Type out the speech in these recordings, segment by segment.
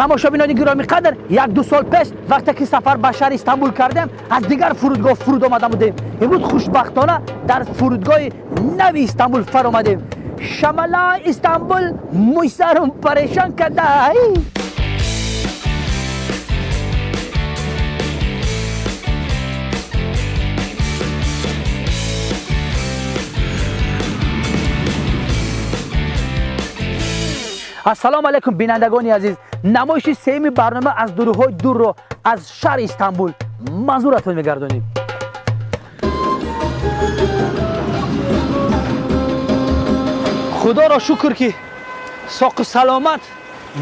Тамошобинони гиромӣ қадр, як-ду сол пеш вақте ки сафар ба шаҳри Истанбул кардем, аз дигар фурудгоҳ фуруд омада будем. Имрӯз хушбахтона дар фурудгоҳи нави Истанбул фаромадем. Шамала Истанбул мӯйсарум парешон карда. Ассалому алайкум бинандагони азиз. Намоиши сеюми барнома аз дуруҳои дурро аз шаҳри Истанбул манзуратон мегардонем. Худоро шукр ки соқу саломат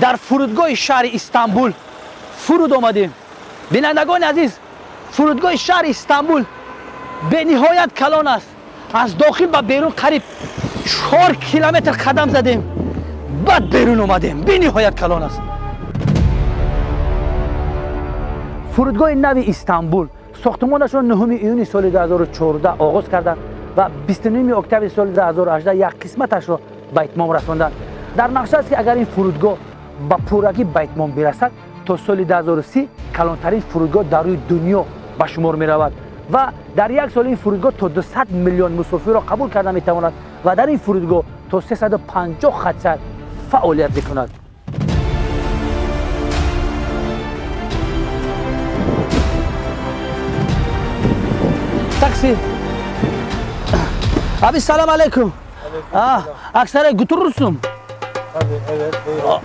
дар фурудгоҳи шаҳри Истанбул фуруд омадем. Бинандагони азиз, фурудгоҳи шаҳри Истанбул бениҳоят калон аст. Аз дохил ба берун қариб 4 километр қадам задем, баъд берун омадем. Бениҳоят калон аст. Фурудгоҳи нави Истанбул сохтмонашро 9 июни соли 2014 оғоз карданд ва 29 октябри соли 2018 як қисматашро ба итмом расонданд. Дар нақша аст ки агар ин фурудгоҳ ба пуррагӣ ба итмом бирасад, то соли 2030 калонтарин фурудгоҳ дар рӯи дунё ба шумор меравад ва дар як сол ин фурудгоҳ то 200 миллион мусофирро қабул карда метавонад ва дар ин фурудгоҳ то 350 хатсар фаъолият мекунад. Такси. Abi selam aleyküm. Aksaray götürürsün. Tabii, evet, buyurun.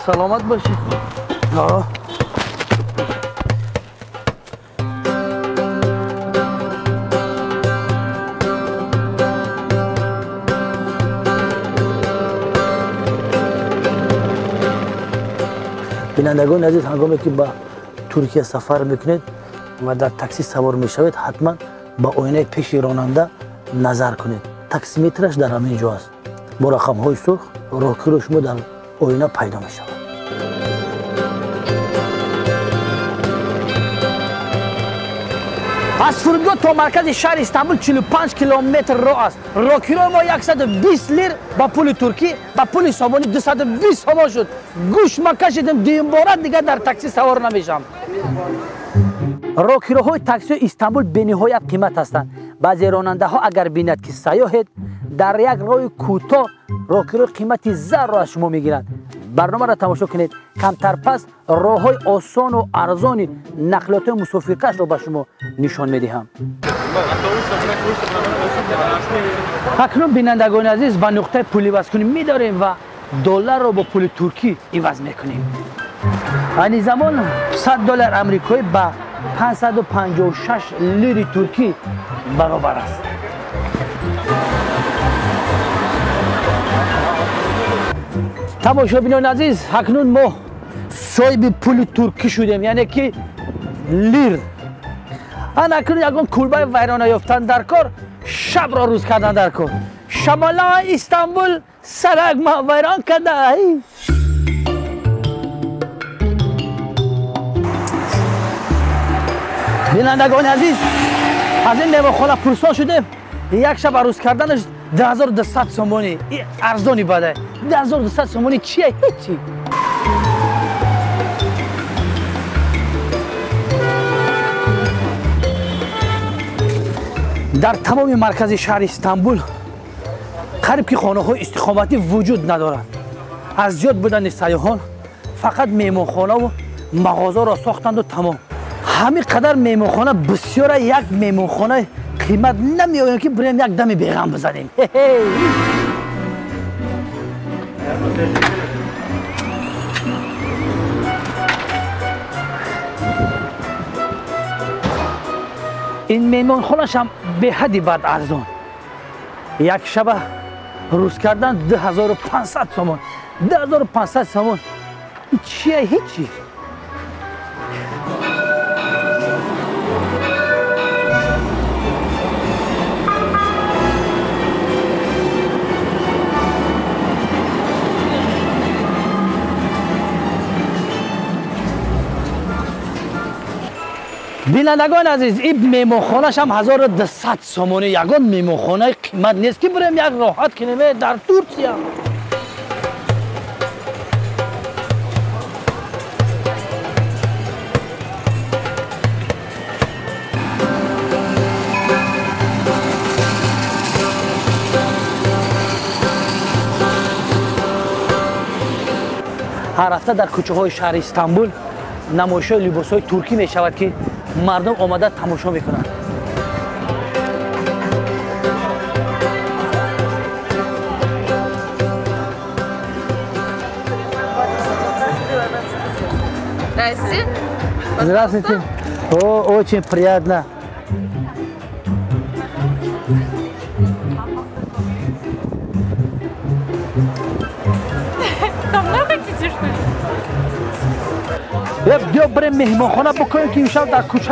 Selamat başı. Бинандагони азиз, ҳангоме ки ба Туркия сафар мекунед ва дар такси савор мешавед, ҳатман ба оинаи пеши ронанда назар кунед. Таксиметраш дар ҳамин ҷо аст. Бо рақамҳои сурх роҳкиро шумо дар оина пайдо мешавад. Аз фурудгоҳ то маркази шаҳри Истанбул 45 километр роҳ аст. Роҳкирои мо 120 лир ба пули туркӣ, ба пули сомонӣ 220 сомон шуд. Гӯш ма кашидем, дуюмбора дигар дар такси савор намешавам. Роҳкироҳои таксиҳои Истанбул бениҳоят қимат ҳастанд. Баъзе ронандаҳо агар бинад ки сайёҳед, дар як роҳи кӯтоҳ роҳкирои қимати зарро аз шумо мегиранд. Барномаро тамошо кунед. Камтар пас роҳҳои осону арзони нақлиётҳои мусофиркашро ба шумо нишон медиҳам. Акнун бинандагони азиз, ба нуқтаи пуливазкунӣ медорем ва долларро бо пули туркӣ иваз мекунем. Айни замон 100 доллар амрикоӣ ба 556 лири туркӣ баробар аст. Тамошобинони азиз, акнун мо соҳиби пули туркӣ шудем, яъне ки лир. Ан акнун ягон кулбаи вайрона ёфтан дар кор, шабро рӯз кардан дар кор. Шамола Истанбул сарак ма вайрон карда. Бинандагони азиз, аз ин меҳмонхона пурсон шудем. Як шаб арӯз карданаш 2200 сомонӣ. Арзони бадай. 2200 сомонӣ чие? Ҳечи. Дар тамоми маркази шаҳри Истанбул қариб ки хонаҳои истиқоматӣ вуҷуд надоранд. Аз зиёд будани сайёҳон фақат меҳмонхонаву мағозаро сохтанду тамом. Ҳамин қадар меҳмонхона бисёра, як меҳмонхона қимат намеоям ки бирем як дами беғам бизанем. Ин меҳмонхонашам беҳадди бад арзон. Як шаба рӯз кардан 2500 сомон. 2500 сомон чие? Ҳечи. Бинандагони азиз, ин меҳмонхонашам 1200 сомонӣ. Ягон меҳмонхонаи қимат нест ки бирем як роҳат кунем дар Турсия. Ҳар ҳафта дар кӯчаҳои шаҳри Истанбул намоишҳои либосҳои туркӣ мешавад, ки мардум омада тамошо мекунанд. Здрасте. Здравствуйте. О, очень приятно. Со мной хотите, что ли? Биё, бирем меҳмонхона бикунем, ки имшаб дар кӯча